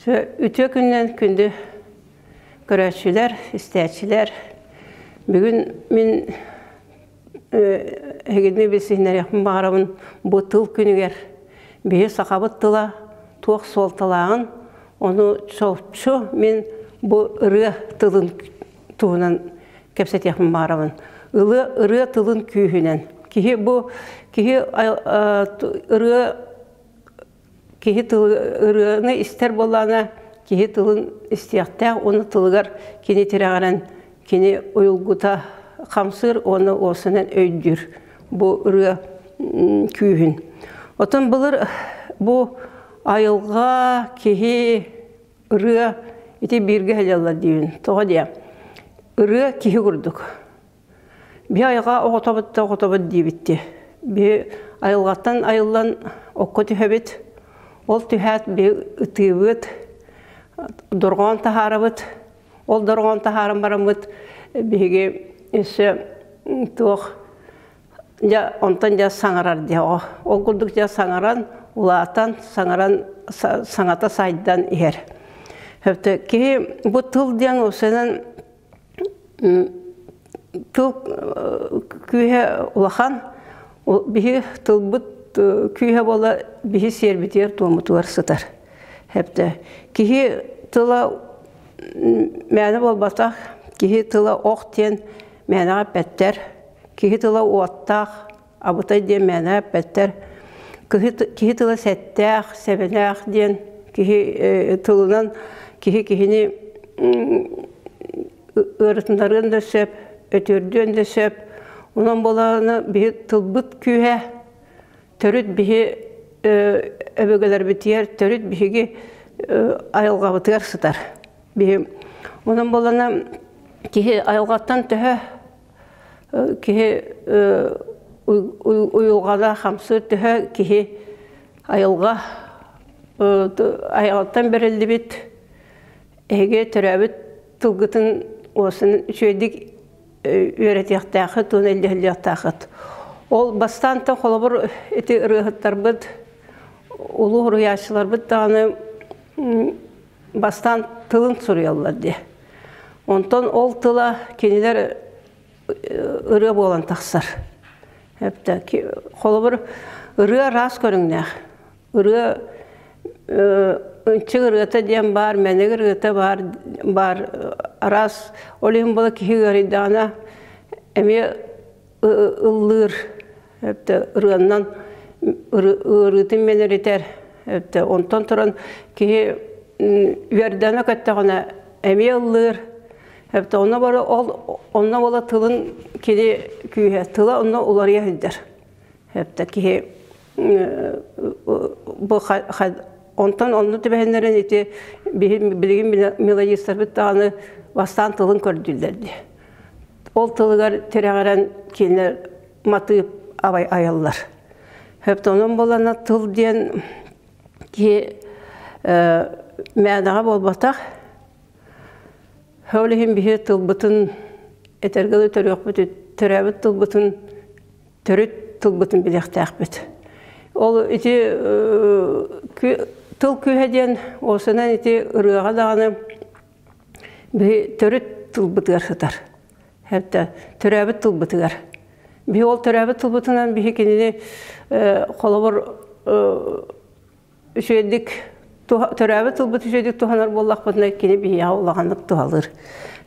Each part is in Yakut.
Үтүө күнүнэн күндү көрөөччүлэр, истээччилэр. Бүгүн мин эһигини билсиһиннэриэхпин баҕарабын бу тыл күнүгэр биһи сахабыт тыла туох суолталааҕын, ону чопчу мин бу ырыа тылын туһунан кэпсэтиэхпин баҕарабын. Ылыа ырыа тылын күүһүнэн. Киһи бу киһи ырыа киһи тылы ырыаны истэр буоллаҕына киһи тылын истиэхтээх уонна тылыгар кини тирэҕирэн кини уйулгута хамсыыр уонна уопсанан өйдүүр бу ырыа күүһүн. Оттон былыр бу айылҕа, киһи, ырыа ити бииргэ сылдьаллар диибин. Тоҕо диэ? Ырыа киһи курдук. Биһи айылҕа оҕотобут да оҕотобут диибит дии. Биһи айылҕаттан айыллан окко түһэбит. Ол түһээт биһи ытыыбыт, дорҕоон таһаарабыт. Ол дорҕоон таһааран бараммыт биһиги өссө туох дьэ онтон дьэ саҥарар дии оҕо. Ол курдук дьэ саҥаран, улаатан, саҥаран саҥата сайдан иһэр. Киһи бу тыл диэн уопсайынан Тыл күүһэ улахан, биһи тылбыт күүһэ буола биһи сиэрбитигэр-туоммутугар сытар. Хэптэ киһи тыла мээнэ буолбатах, киһи тыла ох диэн мээнэҕэ эппэттэр, киһи тыла уоттаах, абытай диэн мээнэ эппэттэр, киһи тыла сэттээх, сэбэлээх диэн киһи тылынан киһи киһини ыарытыннарыан да сөп, өтүөрдүөн да сөп. Онон буолаҕына биһи тылбыт күүһэ төрүт биһи өбүгэлэрбитигэр төрүт биһиги айылҕабытыгар сытар. Биһи онон буоллаҕына киһи айылҕаттан төһө киһи уйулҕала хамсыыр төһө киһи айылҕа айылҕаттан бэриллибит эһиги төрөөбүт тылгытын уосын үчүгэйдик үөрэтиэхтээххит уонна илдьиһиллиэхтээххит. Ол бастаантан холобур ити ырыаһыттарбыт, улуу суруйааччыларбыт даҕаны бастаан тылын суруйаллар дии. Онтон ол тыла кинилэр ырыа буолан тахсар. Холобур, ырыа араас көрүҥнээх. Ырыа ынчык ырыата диэн баар, мэник ырыата баар, баар араас. Ол иһин буола киһи ыарыйдаҕына эмиэ ыллыыр ырыаннан ыарыытын мэнэритэр онтон туран киһи үөрдэнэ көттөҕүнэ эмиэ ыллыыр онно бары ол онно буола тылын кини күүһэ тыла онно уларыйа сылдьар киһи бу онтон онно түбэһиннэрэн ити билигин мелодистарбыт даҕаны бастаан тылын көрдүүллэр дии Ол тылыгар тирэҕирэн кинилэр матыып абай айаллар. Хөптонон буолана тыл диэн киһи мээнэҕэ буолбатах. Ол иһин биһи тылбытын этэргэ да төрүөхпүт төрөөбүт тылбытын төрүт тылбытын билиэхтээхпит. Ол ити тыл күүһэ диэн уосунан ити ырыаҕа даҕаны Биһи төрүт тылбытыгар сытар. Хэптэ төрөөбүт тылбытыгар. Биһи ол төрөөбүт тылбытынан биһи кинини холобур үчүгэйдик төрөөбүт тылбыт үчүгэйдик туһанар буоллахпытына кини биһиэхэ улаханнык туһалыыр.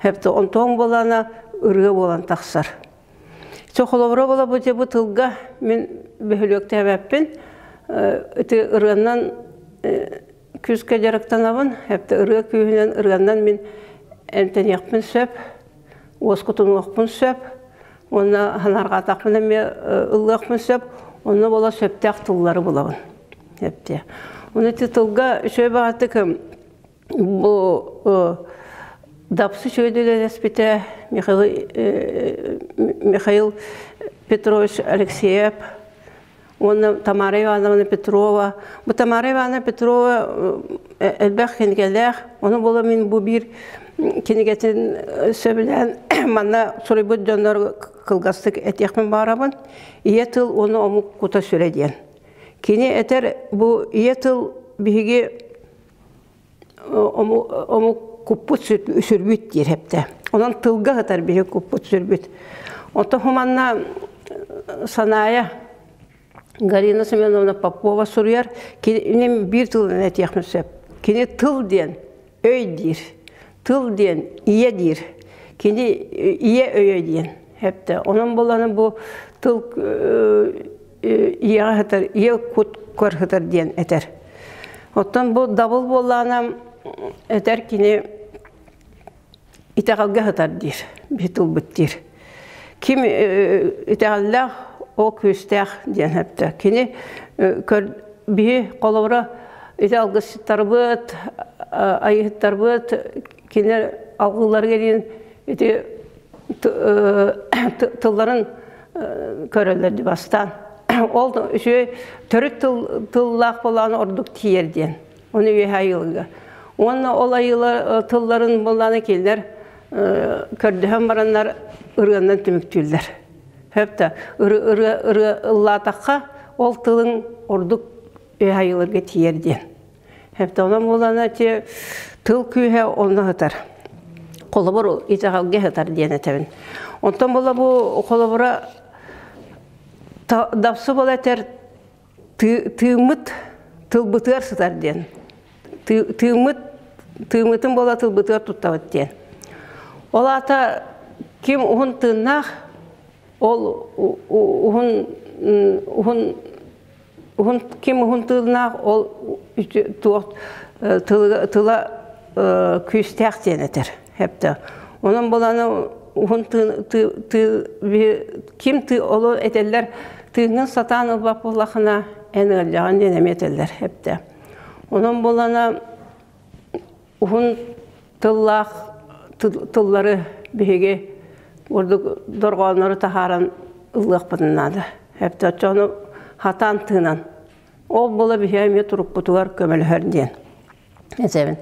Хэптэ онтуон буолана ырыа буолан тахсар. Чэ холобура буола бу бу тылга мин бөһүлүөктээбэппин ити ырыанан күүскэ дьарыктанабын. Эптэ ырыа күүһүнэн ырыаннан мин эмтэниэхпин сөп, уоскутунуохпун сөп, уонна санаарҕаатахпына эмиэ ыллыахпын сөп, онно буола сөптөөх тыллары булабын. Эптэ. Ону ити тылга үчүгэй баҕатык бу Дапсы үчүгэй үлэлэспитэ Михаил, Михаил Петрович Алексеев уонна Тамара Ивановна Петрова. Бу Тамара Ивановна Петрова элбэх кинигэлээх. Ону буола мин бу биир кинигэтин сөбүлээн манна суруйбут дьоннор кылгастык этиэхпин баҕарабын. Ийэ тыл уонна омук кута сүрэ диэн. Кини этэр бу ийэ тыл биһиги омук куппут сүрбүт диир эптэ. Онон тылга сытар биһи куппут сүрбүт. Онтон хуманна Санаайа Галина Семеновна Попова суруйар, кини биир тылынан этиэхпин сөп. Кини тыл диэн өй диир, тыл диэн ийэ диир, кини ийэ өйө диэн эптэ. Онон буланы бу тыл ийэҕэ сытар, ийэ кут көр сытар диэн этэр. Оттон бу дабыл буоллаҕына этэр кини итэҕэлгэ сытар диир, биһи тылбыт диир. Ким итэҕэллээх, ол күүстээх диэн эптэ. Кини биһи холобура ити алгысчыттарбыт, айыһыттарбыт кинилэр алгылларыгар диэн ити тылларын көрөллөр дии бастаан. Ол үчүгэй төрүт тыллаах буолаан ордук тиийэр диэн. Ону үөһэ айылга. Уонна ол айыылар тылларын буоллаана кинилэр көрдөһөн бараннар ырыанан түмүктүүллэр. Хөп да ырыа ырыа ыллаатахха ол тылыҥ ордук үөһэ айыыларга тиийэр диэн. Хөп да онон буоллаана ти тыл күүһэ онно сытар. Холобур итэҕэлгэ сытар диэн этэбин. Онтон буола бу холобура дапсы буола этэр тыыммыт тылбытыгар сытар диэн. Тыыммыт тыыммытын буола тылбытыгар туттабыт диэн. Ол аата ким уһун тыыннаах, ол уһун уһун уһун ким уһун тыыннаах, ол туох тыла күүстээх диэн этэр. Хэптэ. Онон буланы уһун тыы ким тыы олу этэллэр тыыҥҥын сатаан ылбат буоллахына эн ыалдьаҕын диэн эмиэ этэллэр эптэ. Онон булана уһун тыллаах тыллары биһиги ордук дорҕооннору таһааран ыллыахпытын наада. Эптэ оччону хатаан тыынан. Ол буола биһиги эмиэ турукпутугар көмөлөһөр диэн. Этэбин.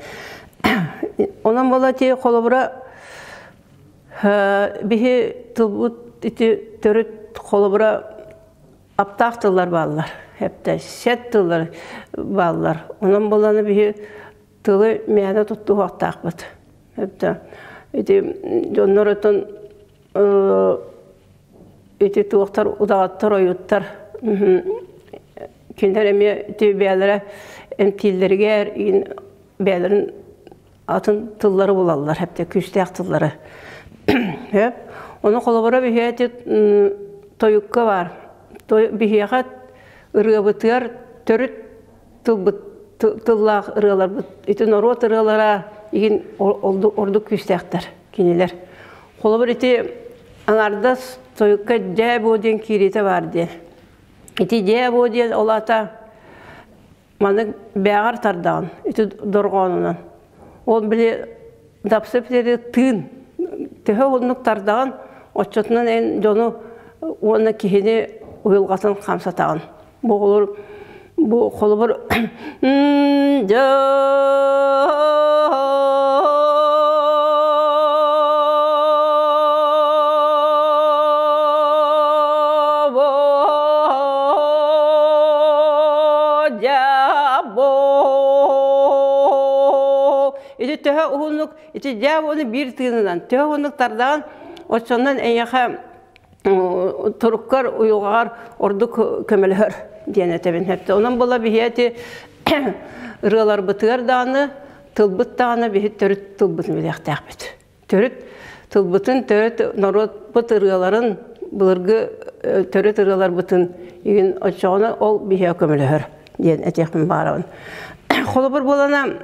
Онон буола ти холобура биһи тылбыт ити төрүт холобура аптаах тыллар бааллар. Эптэ сет тыллар бааллар. Онон буоланы биһи тылы мээнэ туттуһуохтаахпыт. Эптэ ити дьоннор отон ити туохтар удаҕаттар ойуттар кинилэр эмиэ ити бэйэлэрэ эмтииллэригэр бэйэлэрин атын тыллары булаллар эптэ күүстээх тыллары хөп ону холобура биһиэ ити тойукка баар биһиэхэ ырыабытыгар төрүт тылбыт тыллаах ырыаларбыт ити норуот ырыалара игин ордук күүстээхтэр кинилэр. Холобур ити аҥардас тойукка дьээ буо диэн киириитэ баар диэн. Ити дьээ буо диэн ол аата маннык бээҕэр тардаҕын ити дорҕоонунан. Ол били дапсы питери тыын төһө уһуннук тардаҕын оччотунан эн дьону уонна киһини уйулҕатын хамсатаҕын. Бу холобур бу холобур Ити төһө уһуннук ити дьаабону биир тыынынан төһө уһуннук тардаҕын оччонон эйиэхэ туруккар уйулҕаҕар ордук көмөлөһөр диэн этэбин эптэ. Онон була биһи эти ырыаларбытыгар даҕаны тылбыт даҕаны биһи төрүт тылбытын билиэхтээхпит. Төрүт тылбытын, төрүт норуотпут ырыаларын, былыргы төрүт ырыаларбытын игин оччоҕуна ол биһиэхэ көмөлөһөр диэн этиэхпин баҕарабын. Холобур буолана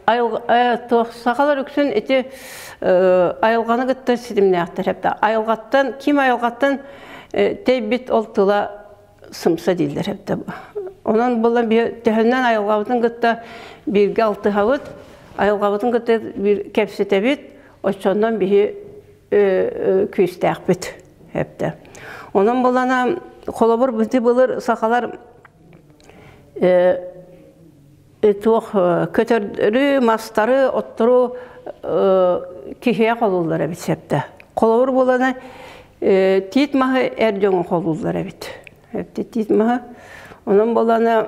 Сахалар үксүн ити айылҕаны кытта ситимнээхтэр эбит. Айылҕаттан ким айылҕаттан тэйбит ол тыла сымса дииллэр эбит. Онон буолан төһөннөн айылҕабытын кытта бииргэ алтыһабыт, айылҕабытын кытта кэпсэтэбит, оччонон биһи күүстээхпит эбит. Онон буолана холобур бити былыр сахалар туох көтөрдөрү, мастары, оттору киһиэ холууллар эбит сөптө. Холобур буолана тиит маһы эр дьоҥо холууллар эбит. Тиит маһы. Онон буолана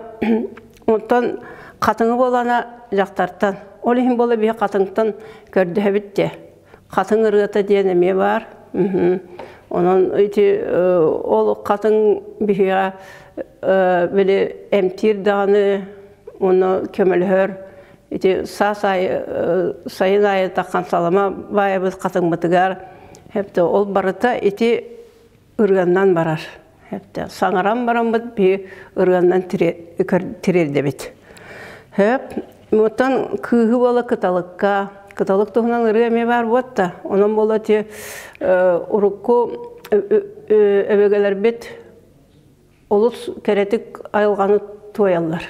онтон Хатыҥы буолана дьахтартан. Ол иһин буола биһи хатыҥтан көрдөһөбүт дии. Хатыҥ ырыата диэн эмиэ баар. Онон ити ол хатыҥ биһиэхэ били эмтиир даҕаны уонна көмөлөһөр. Ити саас аайы сайын аайы таххан салама баайабыт хатыҥмытыгар. Хэптэ ол барыта ити ырыаннан барар. Хэптэ саҥаран бараммыт биһи ырыаннан тириэрдэбит. Хөп, оттон кыыһы буола кыталыкка, кыталык туһунан ырыа эмиэ баар буотта. Онон буола ити урукку өбүгэлэрбит олус кэрэтик айылҕаны туойаллар.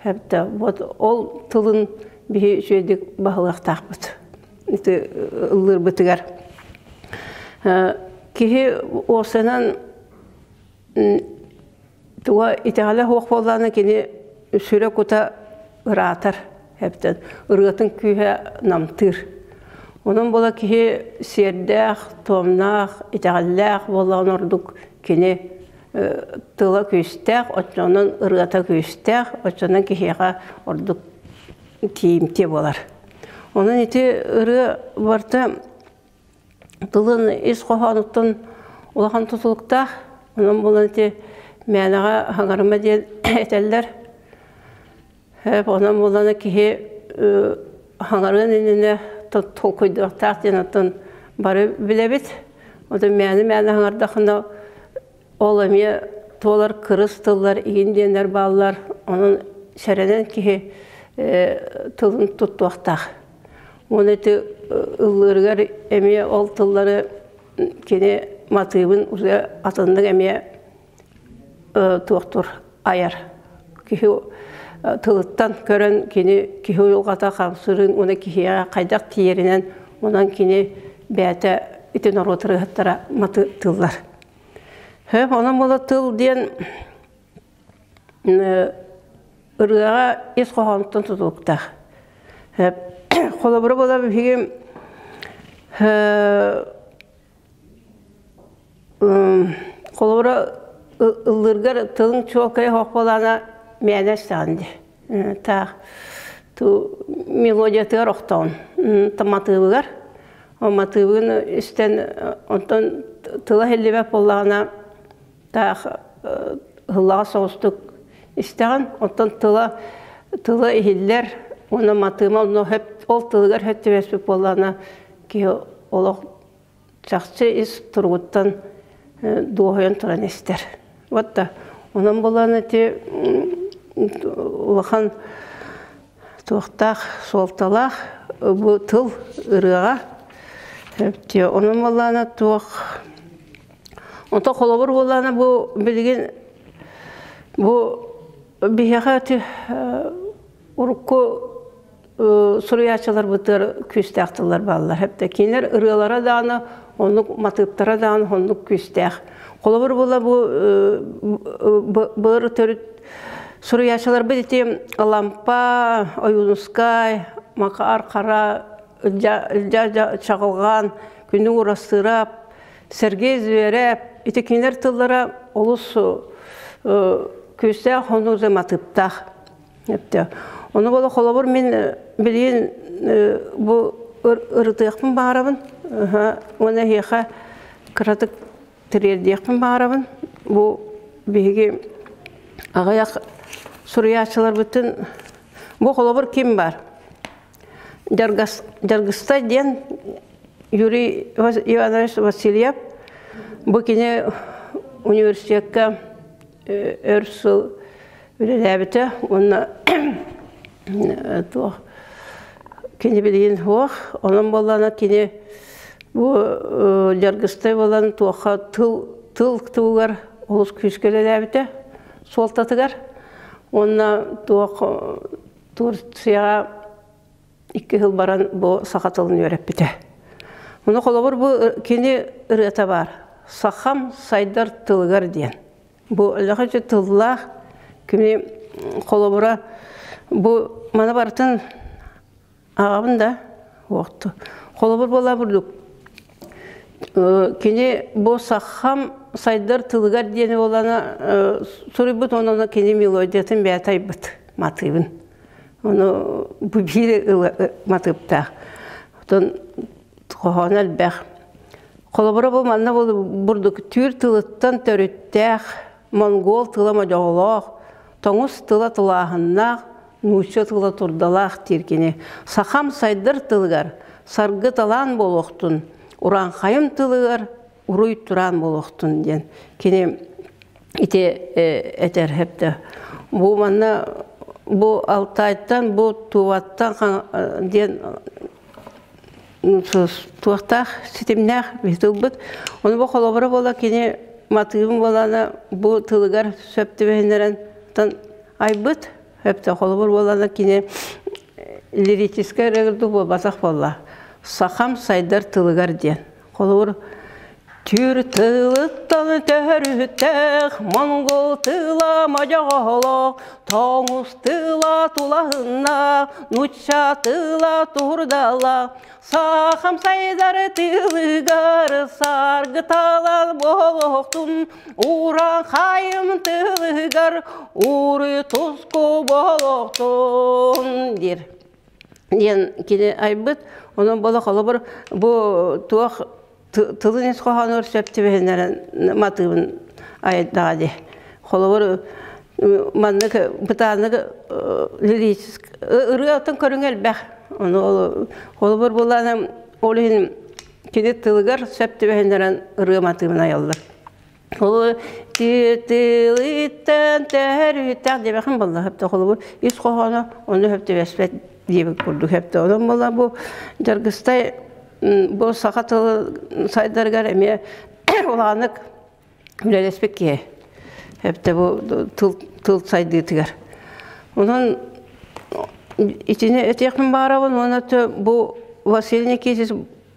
Хэптэ вот ол тылын биһи үчүгэйдик баһылыахтаахпыт. Ити ыллыырбытыгар. Киһи уопсайынан туга итэҕэлэ суох буоллаҕына кини сүрэ кута ыраатар эбэтэр ырыатын күүһэ намтыыр. Онон буола киһи сиэрдээх, туомнаах, итэҕэллээх буоллаҕына ордук кини тыла күүстээх, оччонон ырыата күүстээх, оччонон киһиэхэ ордук тиийимтиэ буолар. Онон ити ырыа барыта тылын ис хоһоонуттан улахан тутулуктаах. Онон буолан ити мээнэҕэ хаҥарыма диэн этэллэр. Онон буолан киһи хаҥарыан иннинэ толкуйдуохтаах диэн оттон бары билэбит. Оттон мээнэ-мээнэ хаҥардаххына ол эмиэ туолар кырыс тыллар игин диэннэр бааллар. Онон сэрэнэн киһи тылын туттуохтаах. Уонна ити ыллыырыгар эмиэ ол тыллары кини матыыбын уже атыннык эмиэ туохтур айар. Киһи тылыттан көрөн кини киһи уйулҕата хамсыырын уонна киһиэхэ хайдах тиийэринэн онон кини бэйэтэ ити норуот ырыаһыттара матыыллар. Хөп, онон буола тыл диэн ырыаҕа ис хоһоонуттан тутулуктаах. Холобура буола биһиги холобура ыллыыргар тылыҥ чуолкайа суох буолаана мээнэ истэҕин дии. Таах ту мелодиятыгар охтоҕун матыыбыгар матыыбын истэн онтон тыла иһиллибэт буоллаҕына таах ыллаҕа соҕустук истэҕин, оттон тыла тыла иһиллэр уонна матыыма онно ол тылыгар сөп түбэспит буоллаҕына киһи олох чахчы ис туругуттан дуоһуйан туран истэр. Вот да. Онон буолан ити улахан туохтаах суолталаах бу тыл ырыаҕа. Онон буоллаҕына туох Онтон холобур буоллаҕына бу билигин бу биһиэхэ ити урукку суруйааччыларбытыгар күүстээх тыллар бааллар. Хэптэ кинилэр ырыалара даҕаны оннук матыыптара даҕаны оннук күүстээх. Холобур була бу былыр төрүт суруйааччыларбыт ити Лампа, Ойуунускай, Макар Хара, Ылдьаа Чаҕылҕан, Күнү Урастыырап, Сергей Зверев ити кинилэр тыллара олус күүстээх хонуу матыыптаах. Ону буола холобур мин билигин бу ырытыахпын баҕарабын уонна эһиэхэ кыратык тириэрдиэхпин баҕарабын. Бу биһиги аҕыйах суруйааччыларбытын бу холобур ким бар? Дьаргыстай диэн Юрий Иванович Васильев бу кини университекка өр сыл үлэлээбитэ уонна туох кини билигин суох. Онон буоллаҕына кини бу Дьаргыстай буолан туохха тыл тыл туһугар олус күүскэ үлэлээбитэ суолтатыгар уонна туох Турцияҕа икки сыл баран бу саха тылын үөрэппитэ. Ону холобур бу кини ырыата баар «Сахам сайдар тылыгар» диэн. Бу өлөхөчү тыллаах кини холобура бу маны барытын аҕабын да уохту. Холобур буола бурдук кини бу сахам сайдар тылыгар диэни буолана суруйбут онон кини мелодиятын бэйэтэ айбыт матыыбын. Ону бу биир матыыптаах. Оттон хоһооно элбэх. Холобура бу манна бурдук түүр тылыттан төрүттээх, монгол тыла модьоҕолоох, тоҥус тыла тулааһыннаах, нуучча тыла турдалаах диир кини. Сахам сайдар тылыгар саргы талаан буолуохтун, урааҥхайым тылыгар уруй тураан буолуохтун диэн кини ити этэр хэптэ. Бу манна бу Алтайтан, бу Туваттан диэн туохтаах ситимнээх тылбыт. Ону бу холобура буола кини матыыбын буолана бу тылыгар сөп түбэһиннэрэн айбыт. Хөптө холобур буолана кини лирическэй ырыа буолбатах буолла. Сахам сайдар тылыгар диэн. Холобур, Түүр тылыттан төһөрүттээх, монгол тыла модьоҕолоох, тоҥус тыла тулаһыннаах, нуучча тыла туһурдалаах, сахам сайдар тылыгар саргы талан буолуохтун, уран хайым тылыгар уруй туску буолуохтун диир. Диэн кини айбыт. Онон бола холобур бу туох тылын ис хоһоонугар сөп түбэһиннэрэн матыыбын айдаҕа дии. Холобур маннык бытааннык лирическ ырыатын көрүҥэ элбэх. Ону холобур булаан ол иһин кини тылыгар сөп түбэһиннэрэн ырыа матыыбын айаллар. Ол тылыттан төһөрүтэх диэбэхин буолла хөптө холобур ис хоһооно ону хөптүбэспэт диэбит курдук хөптө. Онон буолла бу Дьаргыстай бу саха тылы сайдарыгар эмиэ улааннык үлэлэспит киһи. Хөптө бу тыл тыл сайдыытыгар. Онон итини этиэхпин баарабын уонна бу Василий Никитич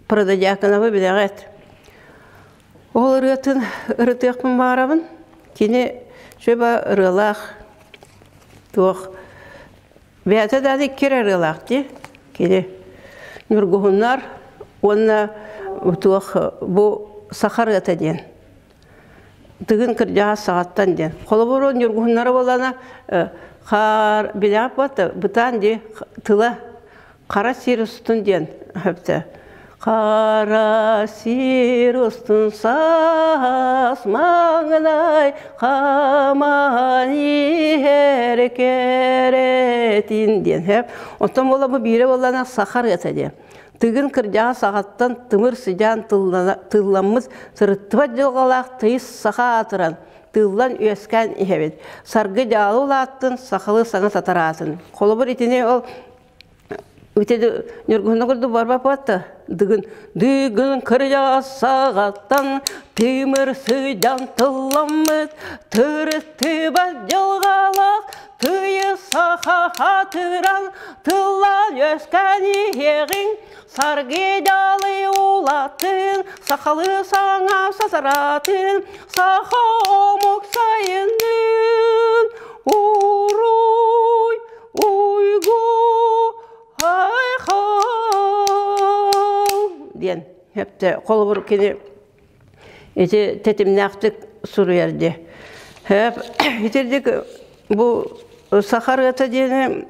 Прододьяконовы билэҕит. Ол ырыатын ырытыахпын баарабын. Кини сүбэ ырыалаах туох бэйэтэ да икки эрэ ырыалаах дии. Кини Ньургуһуннар уонна туох бу саха ырыата диэн. Тыгын кырдьаҕас саҕаттан диэн. Холобур Ньургуһуннара буоллаҕына хаар билэҕит буолта бытаан дии тыла Хара сир устун диэн өптө. Хара сир устун саас маҥнай хаман иһэр кэрэтин диэн хөп. Оттон буола бу биирэ буоллаҕына саха ырыата диэн. Тыгын кырдьаҕас саҕаттан тымыр сыдьаан тылламмыт сырыттыбат дьылҕалаах тыйыс саха аатыран тыллан үөскээн иһэбит. Саргы дьаалы улааттын, сахалыы саҥа татараатын. Холобур итини ол Үтэ Ньургуһуна курдук барбаппат дыгын дыгын кырдьаҕас саҕаттан тымыр сыдьан тылламмыт тырыттыбат дьылҕалаах тыйыс саха хатыран тыллаан үөскээн иһиэҕиҥ саргы дьалы улатын сахалыы саҥа сасаратын саха омук сайыннын уруй Уйгу айхал диэн хөптө холобур кини ити тэтимнээхтик суруйар дии. Хөп итирдик бу саха ырыата диэни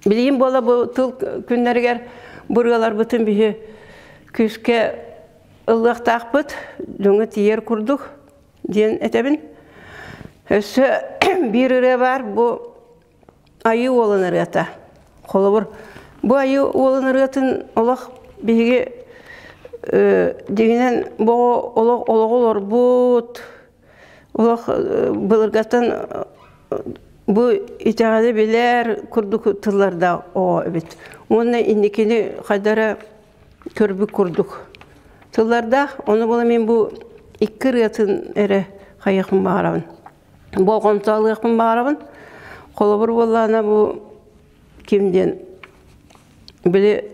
билигин буола бу тыл күннэригэр бу ырыаларбытын биһи күүскэ ыллыахтаахпыт дьоҥҥо тиийэр курдук диэн этэбин. Өссө биир ырыа баар, бу Айыы Уолун ырыата. Холобур, бу Айыы Уолун ырыатын олох биһиги дьиҥинэн бу олох олоҕу олорбут, олох былыргаттан бу итэҕэли билэр курдук тыллардаах оҕо эбит. Уонна инникини хайдара көрбүт курдук тыллардаах. Ону була мин бу икки ырыатын эрэ хайыахпын баҕарабын. Болҕомто алыахпын баҕарабын. Холобур буоллаҕына бу ким диэн били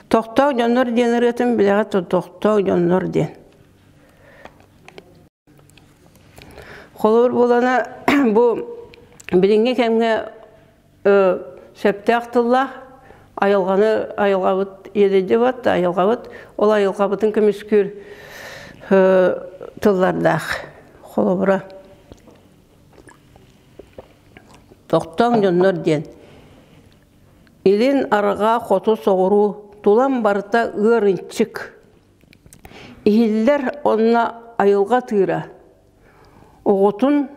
Тохтоох дьоннор диэн ырыатын билэҕит тохтоох дьоннор диэн. Холобур буолана бу билиҥҥи кэмҥэ сөптөөх тыллаах айылҕаны айылҕабыт иэдэйдибат айылҕабыт ол айылҕабытын көмүскүүр тыллардаах холобура тохтооҥ дьоннор диэн. Илин, арҕаа, хоту, соҕуруу тулам барыта ыар ынчык. Иһиллэр онно айылҕа тыыра, оҕотун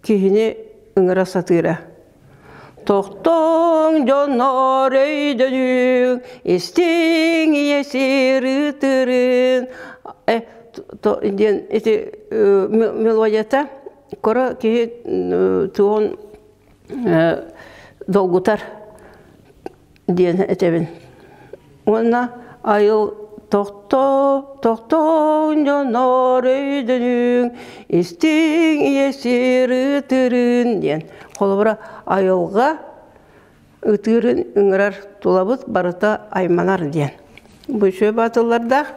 киһини ыҥыра сатыыра. Тохтооҥ дьоннор өйдөнүҥ, истиҥ ийэ сир ытырын диэн ити мелодията кыра киһи туоҕун долгутар диэн этэбин. Уонна айыл тохтоо, тохтооҥ дьоннор өйдөнүҥ, истиҥ ийэ сир ытырын диэн. Холобура, айылҕа ытыырын ыҥырар тулабыт барыта айманар диэн. Бу үчүгэй баатыллардаах.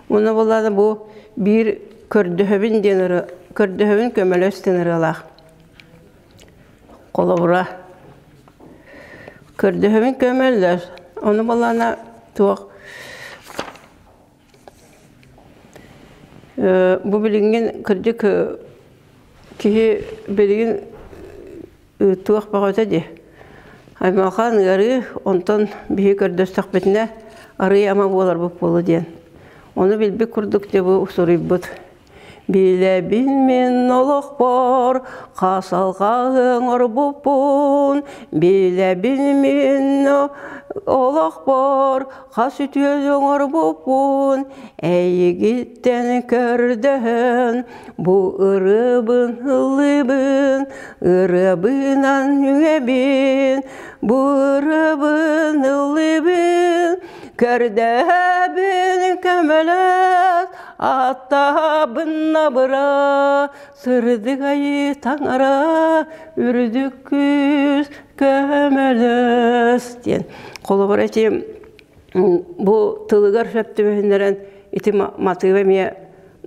Уонна буоллаҕына бу биир көрдөһөбүн диэн ырыа, көрдөһөбүн көмөлөс диэн ырыалаах. Холобура, көрдөһөбүн көмөллөр, ону балаана туох бу билиҥҥин кырдьык киһи билигин туох бөҕөтө дии. Аймалҕан ыарыы, онтон биһи көрдөстөхпүтүнэ арыый ама буоларбыт буолуо диэн. Ону билбит курдук дьэ бу суруйбут. Билэбин мин олохпор хасалҕаһыҥ орбуппун, Билэбин мин олохпор хас үтүө оҥорбуппун, Эйигиттэн көрдөһөн бу ырыабын ыллыыбын, Ырыабынан үҥэбин, бу ырыабын ыллыыбын, Көрдөһөбүн көмөлөс, Аттаабын абыра, сырдык айыы таҥара, үрдүк күүс көмөлөс диэн. Холобура ити бу тылыгар сөп түбэһиннэрэн ити матыыба эмиэ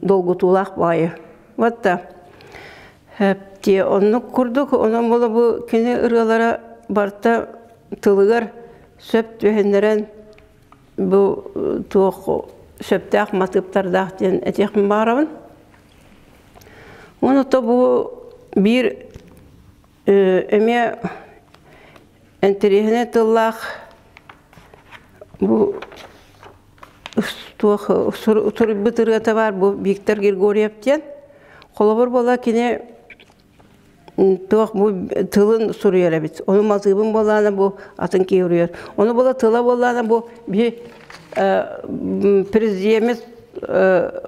долгутуулаах баайы. Вот да. Те оннук курдук онон була бу кини ырыалара барыта тылыгар сөп түбэһиннэрэн бу туох сөптөөх матыыптардаах диэн этиэхпин баҕарабын. Уонна то бу биир эмиэ интэриэһинэй тыллаах бу туох суруйбут ырыата баар бу Виктор Григорьев диэн. Холобур буола кини туох бу тылын суруйар эбит. Ону матыыбын буоллаана бу атын киһи суруйар. Ону буола тыла буоллаана бу биһи президеммит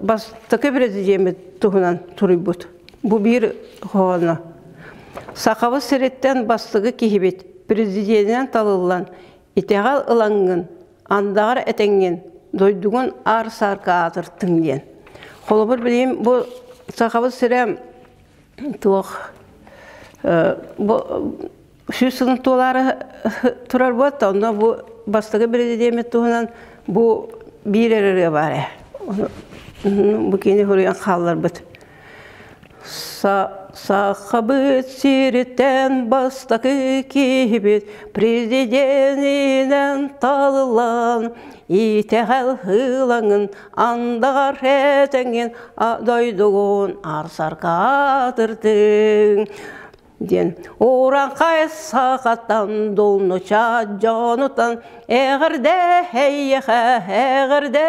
бастакы президеммит туһунан суруйбут. Бу биир хоһооно. Сахабыт сириттэн бастакы киһибит президенинэн талыллан итэҕэл ылаҥҥын, андаҕар этэҥҥин, дойдугун аар-саарга аатыртыҥ диэн. Холобур билигин бу Сахабыт сирэ туох бу 100 сылын туолаары турар буолта, онно бу бастакы президеммит туһунан бу биир эрэ ырыа баар ээ. Бу кини суруйан хаалларбыт. Сахабыт сириттэн бастакы киһибит президенинэн талыллан, итэҕэл ылаҥын андаҕар этэҥҥин дойдугун арсаргаатырдыҥ диэн урааҥхай сахаттан дулнуча дьонуттан эҕэрдэ эйиэхэ эҕэрдэ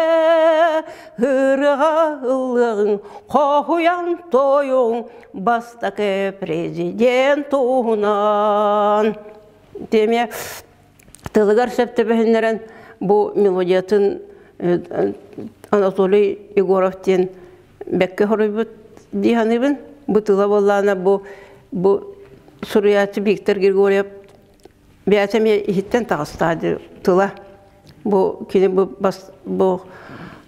ырыаҕа ыллыаҕыҥ хоһуйан тойуҥ бастакы президент туһунан тиэмэ тылыгар сөп түбэһиннэрэн бу мелодиятын Анатолий Егоров диэн бэккэ хоруйбут дии саныыбын. Бу тыла буоллаҕына бу бу суруйааччы Виктор Григорьев бэйэтэ эмиэ иһиттэн таҕыстаҕа дии тыла. Бу кини бу бас бу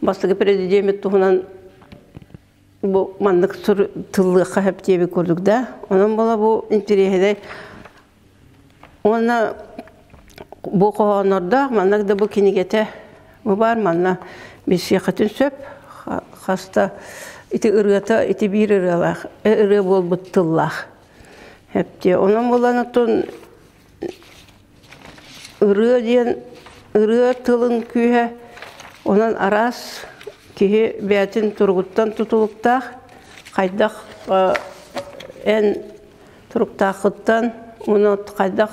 бастакы президеммит туһунан бу маннык тыллыахха сөп диэбит курдук да. Онон буола бу интэриэһинэй Уонна бу хоһооннордоох маннык да бу кинигэтэ бу баар манна билсиэххитин сөп хаста ити ырыата ити биир ырыалаах ырыа буолбут тыллаах эптиэ онон буолан оттон ырыа диэн ырыа тылын күүһэ онон араас киһи бэйэтин туругуттан тутулуктаах хайдах эн туруктааххыттан уонна хайдах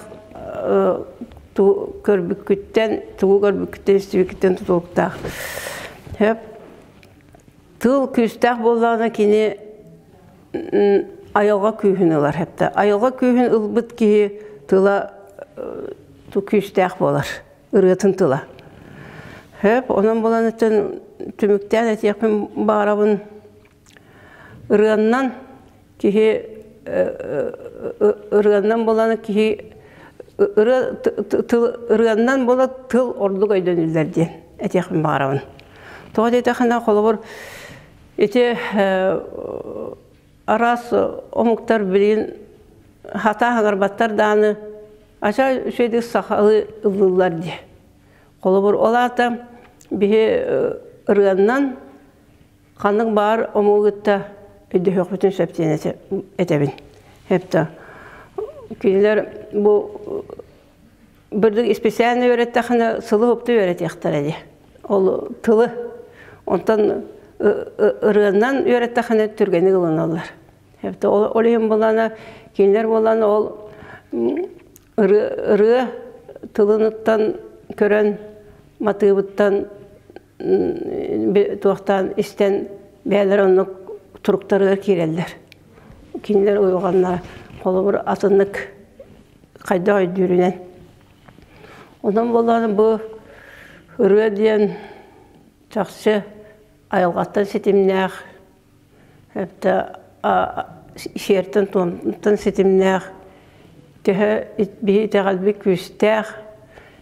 Көрбүккүттэн, тугу көрбүккүттэн, истибиккиттэн тутулуктаах. Хөп. Тыл күүстээх буоллаҕына кини айылҕа күүһүн ылар хэптэ. Айылҕа күүһүн ылбыт киһи тыла күүстээх буолар. Ырыатын тыла. Хөп, онон булан түмүктээн этиэхпин баҕарабын. Ырыаннан киһи ырыаннан булан киһи ырыа тыл ырыаннан була тыл ордук өйдөнүллэр диэн этиэхпин баҕарабын. Тоҕо диэтэххинэ, холобур, ити араас омуктар билигин хатаа хаҥарбаттар даҕаны ача үчүгэйдик сахалыы ыллыыллар дии. Холобур, ол аата биһи ырыаннан ханнык баар омугу кытта өйдөһүөхпүтүн сөп диэн этэбин. Хэптэ кинилэр бу бырдык исписээнэ үөрэттэххинэ сылы упту үөрэтиэхтэрэ дии. Ол тылы онтон ырыаннан үөрэттэххинэ түргэнник ылыналлар. Хэптэ ол иһин булана кинилэр буолан ол ырыа тылыныттан көрөн матыыбыттан туохтаан истэн бэйэлэрэ оннук туруктарыгар киирэллэр. Кинилэр уйулҕаннара холобур атыннык хайдах өйдүүрүнэн. Онон буоллаҕына бу ырыа диэн чахчы айылҕаттан ситимнээх, это сиэртэн-туомтан ситимнээх, төһө биһи итэҕэлбит күүстээх,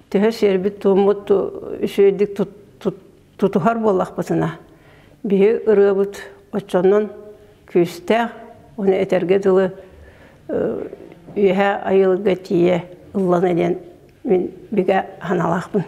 төһө сиэрбит-туоммут үчүгэйдик тутуһар буоллахпытына, биһи ырыабыт оччонон күүстээх, уонна этэргэ дылы үөһэ айылга тиийэ ыллана диэн мин бигэ санаалаахпын.